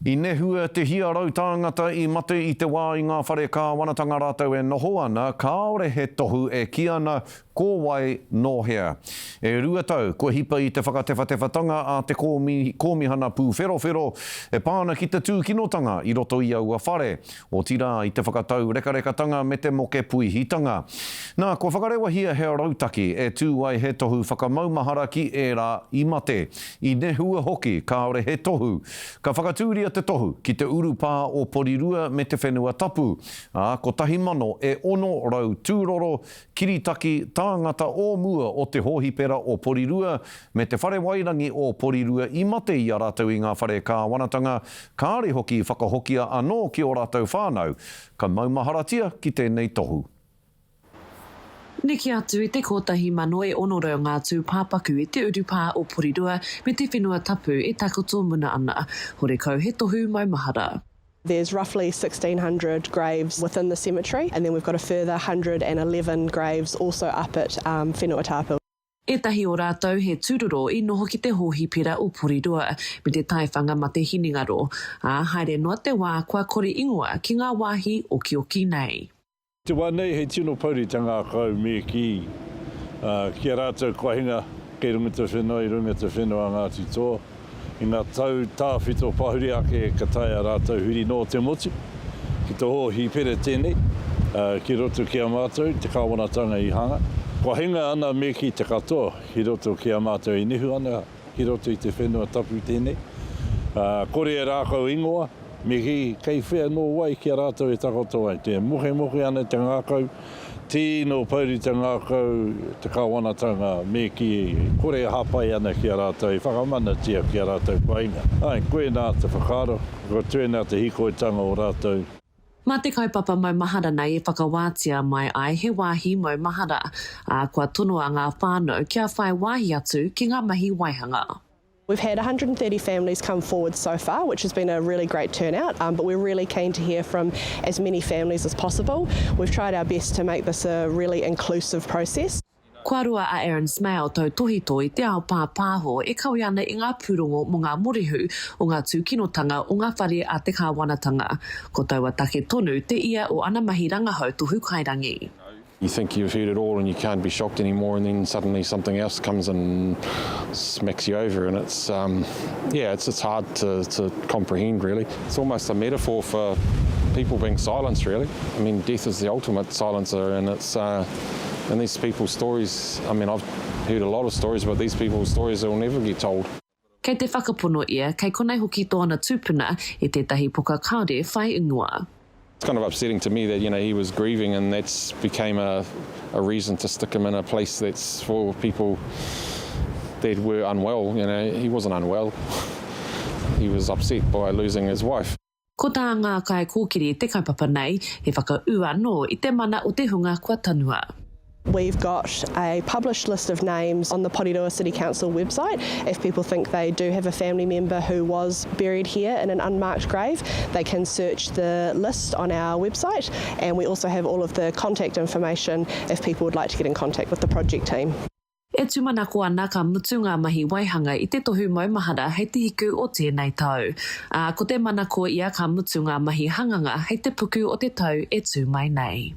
I nehua te hiarau tāngata i mate i te wā i ngā whare kāwanatanga rātou e noho ana, kāore he tohu e kī ana ko wai nō hea. E rua tau kua hipa i te whakatewhatewhatanga a te Kōmihana Pūwherowhero e pā ana ki te tūkinotanga i roto i aua whare, otirā i te whakatau rekarekatanga me te moke puihitanga. Nā, kua whakarewahia he rautaki e tū ai he tohu whakamaumahara ki ērā i mate, i nehua hoki kāore he tohu. Ka whakatūria te tohu ki te urupā o Porirua me te Whenua Tapu, ā, 1000 e 600 tūroro, kiritaki, tāngata o mua o te hōhipera o Porirua me te Whare Wairangi o Porirua i mate i a rātou i ngā whare kāwanatanga, kāre hoki i whakahokia anō ki ō rātou whānau, ka maumaharatia ki tēnei tohu. Neke atu i te 1,600 ngā tūpāpaku i te urupā o Porirua me te whenua tapu e takoto muna ana. Horekau he tohu maumahara. There's roughly 1600 graves within the cemetery and then we've got a further 111 graves also up at Whenua Tapu. Ētahi o rātou he tūroro i noho ki te hōhipera o Porirua me te taiwhanga mate hinengaro, ā, haere noa te wā kua kore ingoa ki ngā wāhi okioki nei. Te wā nei he tino pouri te ngākau me kī ki a rātou kua hinga kei runga te whenua i runga te whenua a Ngāti Toa. I ngā tau tāwhito pahuri ake ka taea rātou huri noa te motu ki te hōhipera tēnei ki roto ki a mātou te kāwanatanga i hanga. Kua hinga ana me kī te katoa ki roto ki a mātou e nehu ana ki roto i te whenua tapu tēnei. Kore e rākau ingoa, me kī kei whea nō wai ki a rātou e takoto ai. Te mokemoke ana te ngākau Tino pouri te ngākau te kāwanatanga me kī kore e hāpai ana ki a rātou, e whakamanatia ki a rātou painga. Āe, koinā te whakaaro, ko tēnā te hīkoitanga o rātou. Mā te kaupapa maumahara nei e whakawātea mai ai he wāhi maumahara, ā, kua tonoa ngā whānau kia whai wāhi atu ki ngā mahi waihanga. We've had 130 families come forward so far, which has been a really great turnout, um, but we're really keen to hear from as many families as possible. We've tried our best to make this a really inclusive process. Kua roa a Aaron Smale tautōhito i te ao pāpāho e kawe ana i ngā pūrongo mō ngā morehu o ngā tūkinotanga o ngā whare a te kāwanatanga. Ko taua take tonu te ia o ana mahi rangahau tohu kairangi. You think you've heard it all and you can't be shocked anymore and then suddenly something else comes and smacks you over and it's um, yeah it's it's hard to, to comprehend really. It's almost a metaphor for people being silenced really. I mean death is the ultimate silencer and it's uh, and these people's stories I mean I've heard a lot of stories but these people's stories will never get told. Kei te whakapono ia, kei konei hoki tōna tupuna i tētahi poka kāore whai ingoa. It's kind of upsetting to me that you know he was grieving and that's became a a reason to stick him in a place that's for people that were unwell, you know, he wasn't unwell, he was upset by losing his wife. Ko tā ngā kaikōkiri i te kaupapa nei, he whakaū anō i te mana o te hunga kua tanua. We've got a published list of names on the Porirua City Council website. If people think they do have a family member who was buried here in an unmarked grave, they can search the list on our website and we also have all of the contact information if people would like to get in contact with the project team. E tūmanako ana ka mutu ngā mahi waihanga i te tohu maumahara hei te hiku o tēnei tau. Ā, ko te manako ia ka mutu ngā mahi hanganga hei te puku o te tau e tū mai nei.